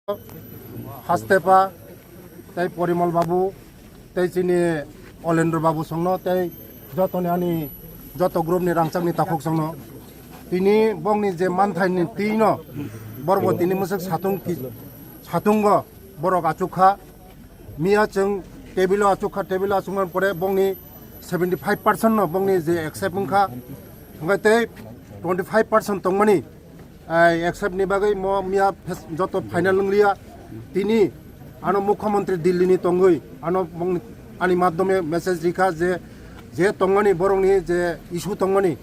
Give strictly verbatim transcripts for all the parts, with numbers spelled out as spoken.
Hastepa, tei Porimol Babu, tei chini Olendro Babu songno, tei jotoni ani joto group ni rangchakni takhuk songno. Tini bongni je manthai ni twi no, borok bo tini mwswk satung ki-, satungo borok achuk kha. Miya chwng table o achuk kha, table o achukmani pore bongni seventy five percent no bongni je accept wngkha. Hwnkhe tei twenty five percent tongmani, ai, accept ni bagwi mo miya fes-, joto final wnglia. Tini ano Mukhyamantri Delhi ni tongwi ano bongni, ani madhyome message rikha je, je tongmani borokni je issue tongmani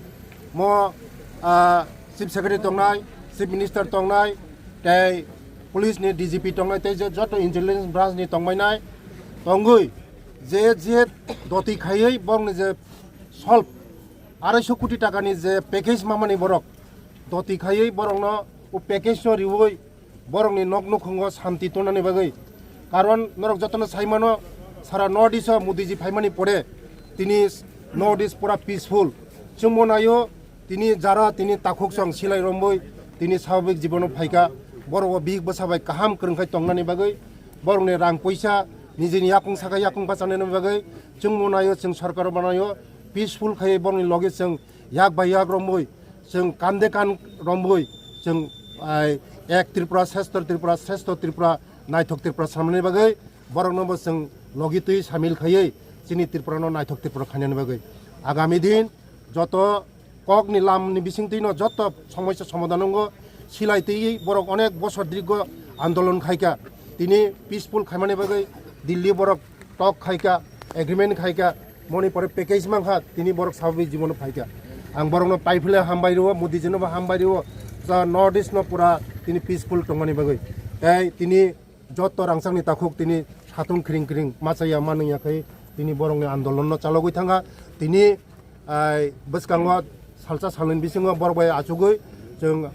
mo, ah, Chief Secretary tongnai, Chief Minister tongnai, tei police ni D G P tongnai, tei je joto intelligence branch ni tongbainai tongwi je je doti khaiwi borokni je solve arai so koti takani je package mamani borok doti khaiwi borokno o package no riwi borokni nok nukhungo santi tonani bagwi. Karon norok jotono saimano, sara North East o Modiji phaimani pore tini North East pura peaceful. Chwngbo naio tini jara tini takhuk song silai romwi tini swabhabik jibono phaikha. Borok o bihik bwsa bai kaham kwrwngkhai tongnani bagwi, borokni rang puisa nijini yakung saka yakung bachanani bagwi chwngbo naio, chwng sorkar bo naio, peaceful khai borokni logi chwng yak bai yak romwi, chwng kande kan romwi, chwng, ai, ek Tripura, sreshto Tripura, sreshto Tripura, naithok Tripura samani bagwi borokno bo chwng logi twi samil khaiwi chini Tripura no naithok Tripura khainani bagwi agami din joto kokni lamni bisingtwi no joto somosya somadhan wngo. Silai twi borok onek bosor dirgo andolon khaikha, tini peaceful khaimani bagwi Delhi borok tok khaikha, agreement khaikha, moni pore package mankha, tini borok swabhabik jibono phaikha. Ang borokno paiphile hambai rwo, Modiji no bo hambai rwo, ja North East no pura tini peaceful tongmani bagwi. Tei tini joto rangchakni takhuk tini satung kring kring machaya manwi ya khai tini borokni andolon no chalogwi thangkha. Tini, ai, bwskango salsa salnwi bisingo borok bai achugwi chwng,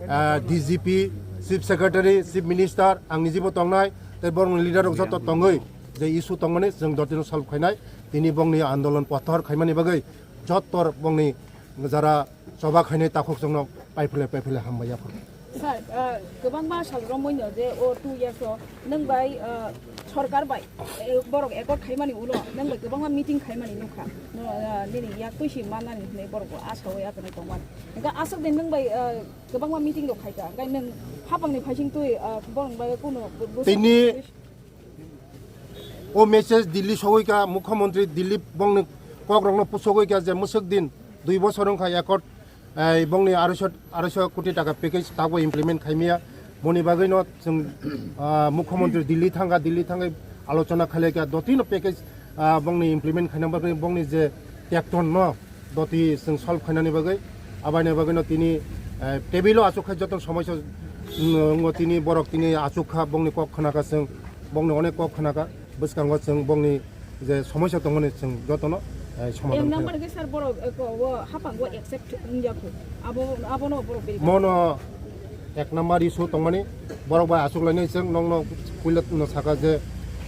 ah, D G P, Chief Secretary, Chief Minister, ang nijibo tongnai, tei borokni leader rok joto tongwi je issue tongmani chwng dotino solve khainai. Tini bongni andolon pothor khaimani bagwi joto bongni jara choba khainai takhuk chwngno paiphile paiphile hambai yaphang. Sir, ah, kwbangma sal romwi no je o two years o nwng bai, ah, sorkar bai, eh, borok accord khaimani ulo nwng bai kwbangma meeting khaimani nukha. No, ah, nini yak twi si mannani hinwi borok bo asawi akwrwng tongmani. Hwnkhe aswk din nwng bai, ah, kwbangma meeting rok khaikha. Hwnkhe nwng hapangni phaising twi, ah, borok bai kuno bu-, bu- Tini O message Delhi sogwi kha, Mukhyamantri Delhi bongni kokrokno pusogwi kha je mwswk din dui bosor wngkha accord, eh, bongni aroiso, aroiso koti taka package tabuk implement khaimaya. Boni bagwino chwng, ah, Mukhyamantri Delhi thangkha, Delhi thangwi alochona khailai kha, dotino package, ah, bongni implement khaina bagwi bongni je tekton no doti chwng solve khainani bagwi, abaini bagwino tini, eh, table o achuk khai joto somosya, mm, wngo tini borok tini achuk kha, bongni kok khna kha chwng, bongni onek kok khna kha, bwskango chwng bongni je somosya tongmani chwng jotono, eh, somadhan Em, khainai. Number khe sir borok, eh, ko, o hapang o accept wngya kho, abo, abono borok beri. Mono Ek number issue tongmani, borok bai achuk lainai chwng, nokno puila no saka je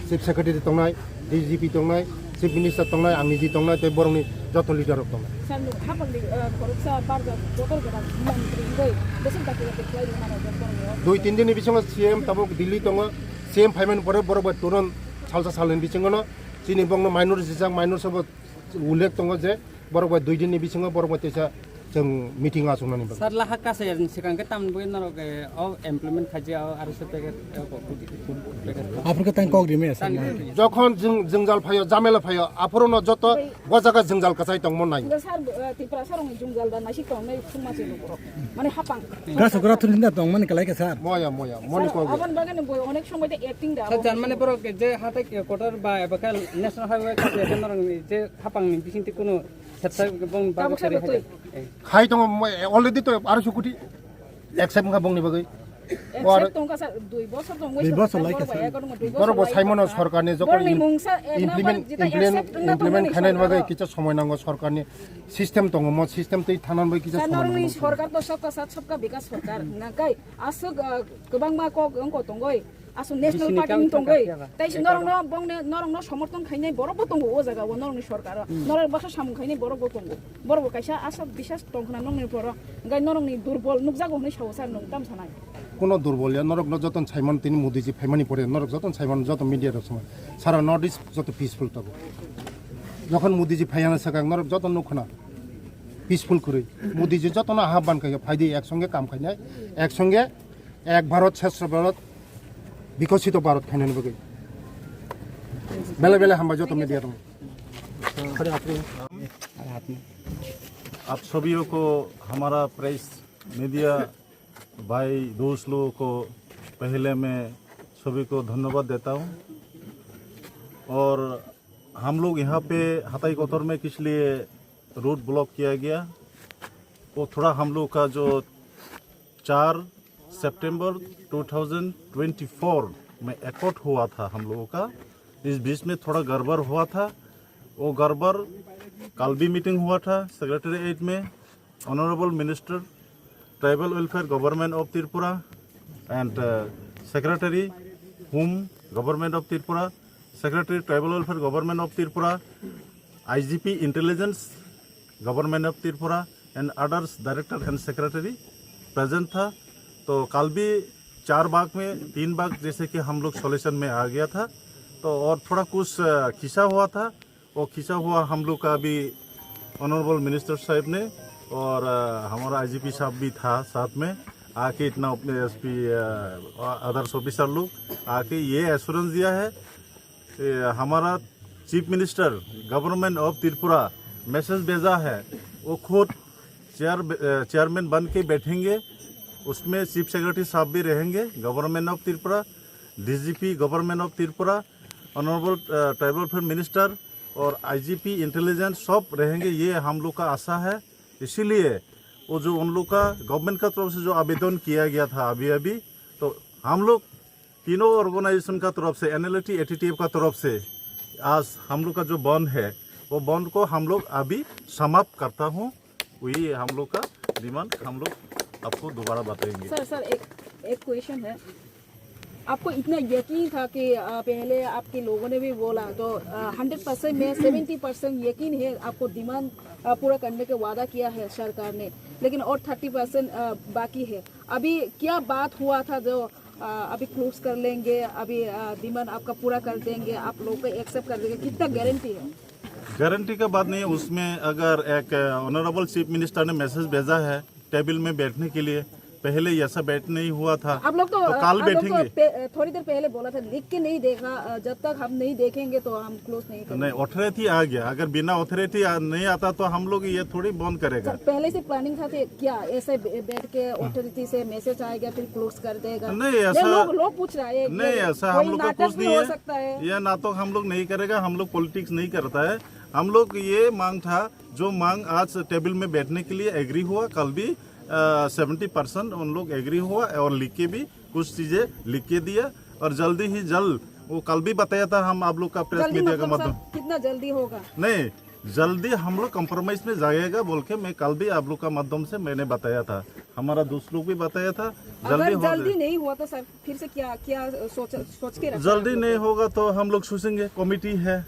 Chief Secretary tongnai, D G P tongnai, Chief Minister tongnai, ang niji tongnai, tei borokni joto leader rok tongnai. Sir, nwng hapangni, eh, khoroksa barjak kotor kwtal mantri wngwi bwswk dakti dakti khlai rwmano je borokni o. Dui tin din ni bisingo C M tabuk Delhi tongo, C M phaimani pore borok bai turon salsa salnwi bisingo no chini bongno minor rijak, minor sabo ullekh tongo je borok bai dui din ni bisingo borok bai teisa chwng meeting achuknani bagwi. Sir, laha kasai ani swkang khe tamni bagwi norok, eh, o implement khaijak o aroiso package, eh, food package. Aphuru khe tang kok rimaya sir. Tang rimaya. Jokhon jwng-, jwngjal phaio, jamela phaio, aphuru no joto o jaga jwngjal kwchai tongmo nai. Sir, eh, Tripura sir rokni jwngjal da naisik tongnai thwngma se borok. Mane hapang. Gas gora thun da tong mani kalai khe sir. Moya, moya, moni kok. Sir, aboni bagwi no boi onek somoi de acting da. Sir, abo jan mani borok je hatai kotor ba eba khe national highway khe norok ni je hapang ni bising twi kuno Sir, sir, bong bagwi tabuk sari sabo twi. Hai tongo, mo-, already to aroiso koti accept wngkha bongni bagwi. Accept tongkha sir, dui bosor tong. Dui bosor lai kha sir. Borok bo saimano sorkarni jokon borokni mungsa ek number implement, jeta implement, accept wngkha implement tongmani khainani bagwi sorkar. Kisa somoi nango sorkarni system tongo, mo system twi thanani bagwi kisa somoi nango. Sir, norokni sorkar to sabka sath sabka bikas sorkar. Nakai aswk, ah, kwbangma kok wngkha tongoi. Aswk national party ni tongwi, tei se norokno bongni, norokno somorthon khainai borok bo tongo o jaga o, norokni sorkar o. Norok baksa samung khainai borok bo tongo. Borok bo kaisa aswk bisas tong khna nokni borok. Hwnkhe norokni durbol nukjago hwnwi sao sir, nwng tam sanai? Kono durbol ya, norok no joton saimon tini Modi ji phaimani pore, norok joton saimon joto media rok samon. Sara North East joto peaceful tabo. Jokhon Modi ji phaiyana sakang norok joton nukhana peaceful khurui. Modi ji jotono ahab ban kaya phaidi ek songe kam khainai, ek songe ek Bharat Shreshtha Bharat, Bikosito Bharat khainani bagwi. Bele bele hambai joto media rok. आप सभी को हमारा press media भाई दोस्त लोगों को पहले मैं सभी को धन्यवाद देता हूँ। और हम लोग यहाँ पे हताई कोतर में किस लिए रोड ब्लॉक किया गया, वो थोड़ा हम लोग का जो चार सितंबर दो हज़ार चौबीस में एकॉर्ड हुआ था हम लोगों का, इस बीच में थोड़ा गड़बड़ हुआ था। वो गड़बड़, कल भी मीटिंग हुआ था सेक्रेटेरिएट में, honourable minister tribal welfare government of Tripura and secretary Home Government of Tripura, Secretary Tribal Welfare Government of Tripura, I G P Intelligence Government of Tripura and others director and secretary present था। तो कल भी चार भाग में तीन भाग जैसे कि हम लोग सॉल्यूशन में आ गया था। तो और थोड़ा कुछ खिंचा हुआ था, वो खिंचा हुआ हम लोग का भी ऑनरेबल मिनिस्टर साहब ने और हमारा आई जी पी साहब भी था साथ में, आके इतना अपने एस पी, अदर्स ऑफिसर लोग आके ये एश्योरेंस दिया है। हमारा chief minister government of Tripura message भेजा है, वो खुद चेयर चेयरमैन बन के बैठेंगे। उसमें चीफ सेक्रेटरी साहब भी रहेंगे, government of Tripura, D G P government of Tripura, honourable tribal welfare minister और आई जी पी इंटेलिजेंस सब रहेंगे, ये हम लोग का आशा है। इसीलिए वो जो उन लोग का गवर्नमेंट का तरफ से जो आवेदन किया गया था अभी अभी, तो हम लोग तीनों ऑर्गेनाइजेशन का तरफ से, N L A T, A T T F का तरफ से आज हम लोग का जो बंद है, वो बंद को हम लोग अभी समाप्त करता हूँ। वही हम लोग का डिमांड हम लोग आपको दोबारा बताएंगे। सर, सर, एक, एक क्वेश्चन है। आपको इतना यकीन था कि, आ, पहले आपके लोगों ने भी बोला, तो, आ, हंड्रेड परसेंट में सेवेंटी परसेंट यकीन है आपको डिमांड, आ, पूरा करने का वादा किया है सरकार ने, लेकिन और थर्टी परसेंट, आ, बाकी है। अभी क्या बात हुआ था जो, आ, अभी क्लोज कर लेंगे, अभी, आ, डिमांड आपका पूरा कर देंगे, आप लोग को एक्सेप्ट कर देंगे, कितना गारंटी है? गारंटी का बात नहीं है, उसमें अगर एक ऑनरेबल चीफ मिनिस्टर ने मैसेज भेजा है टेबल में बैठने के लिए, पहले ऐसा बैठ नहीं हुआ था, आप लोग तो, तो कल आप लोग तो बैठेंगे। पे-, थोड़ी देर पहले बोला था, लिख के नहीं देखा, अ, जब तक हम नहीं देखेंगे तो हम क्लोज नहीं करेंगे। नहीं, अथॉरिटी आ गया, अगर बिना अथॉरिटी आ, नहीं आता तो हम लोग ये थोड़ी बंद करेगा। सर, पहले से प्लानिंग था कि क्या ऐसे बे-, बैठ के अथॉरिटी से मैसेज आएगा फिर क्लोज कर देगा? नहीं, ये ऐसा लोग, लोग पूछ रहा है, नहीं, ये ऐसा कोई हम लोग का नाटक कुछ भी नहीं हो है। सकता है। यह नाटक हम लोग नहीं करेगा, हम लोग पॉलिटिक्स नहीं करता है। हम लोग ये मांग था, जो मांग आज टेबल में बैठने के लिए एग्री हुआ, कल भी सेवेंटी परसेंट उन लोग एग्री हुआ और लिख के भी कुछ चीजें लिख के दिया और जल्दी ही जल्द, वो कल भी बताया था हम आप लोग का प्रेस जल्दी मीडिया का मतलब माध्यम। सर, कितना जल्दी होगा? नहीं, जल्दी हम लोग कॉम्प्रोमाइज में जाएगा बोल के मैं कल भी आप लोग का माध्यम से मैंने बताया था, हमारा दोस्त लोग भी बताया था, जल्दी अगर हो जल्दी जाए। नहीं हुआ तो सर, फिर से क्या, क्या सोच, सोच के रखा है जल्दी आप लोग नहीं को? होगा तो हम लोग सोचेंगे, कमेटी है,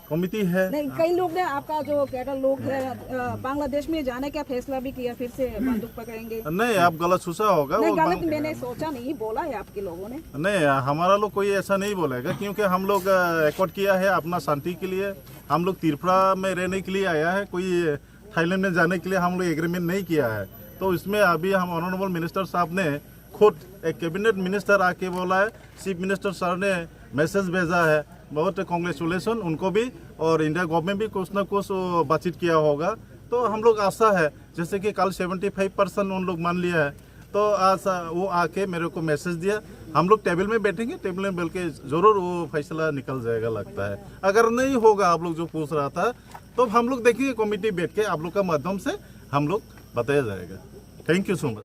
कमेटी है। नहीं, कई लोग ने आपका जो कैडर लोग है, अ, बांग्लादेश में जाने का फैसला भी किया, फिर से बंदूक पकड़ेंगे। नहीं, आप गलत सोचा होगा, नहीं, वो गलत बांग- मैंने सोचा नहीं, बोला है आपके लोगों ने। नहीं, हमारा लोग कोई ऐसा नहीं बोलेगा, क्योंकि हम लोग, अ, एकॉर्ड किया है अपना शांति के लिए। हम लोग त्रिपुरा में रहने के लिए आया है, कोई थाईलैंड में जाने के लिए हम लोग एग्रीमेंट नहीं किया है। तो इसमें अभी हम ऑनरेबल मिनिस्टर साहब ने खुद एक कैबिनेट मिनिस्टर आके बोला है, चीफ मिनिस्टर सर ने मैसेज भेजा है, बहुत कॉन्ग्रेचुलेशन उनको भी, और इंडिया गवर्नमेंट भी कुछ ना कुछ वो बातचीत किया होगा। तो हम लोग आशा है, जैसे कि कल सेवेंटी फाइव परसेंट उन लोग मान लिया है, तो आज वो आके मेरे को मैसेज दिया, हम लोग टेबल में बैठेंगे, टेबल में बैठ के जरूर वो फैसला निकल जाएगा लगता है। अगर नहीं होगा आप लोग जो पूछ रहा था, तो हम लोग देखेंगे कमेटी बैठ के आप लोग का माध्यम से हम लोग बताया जाएगा। Thank you so much.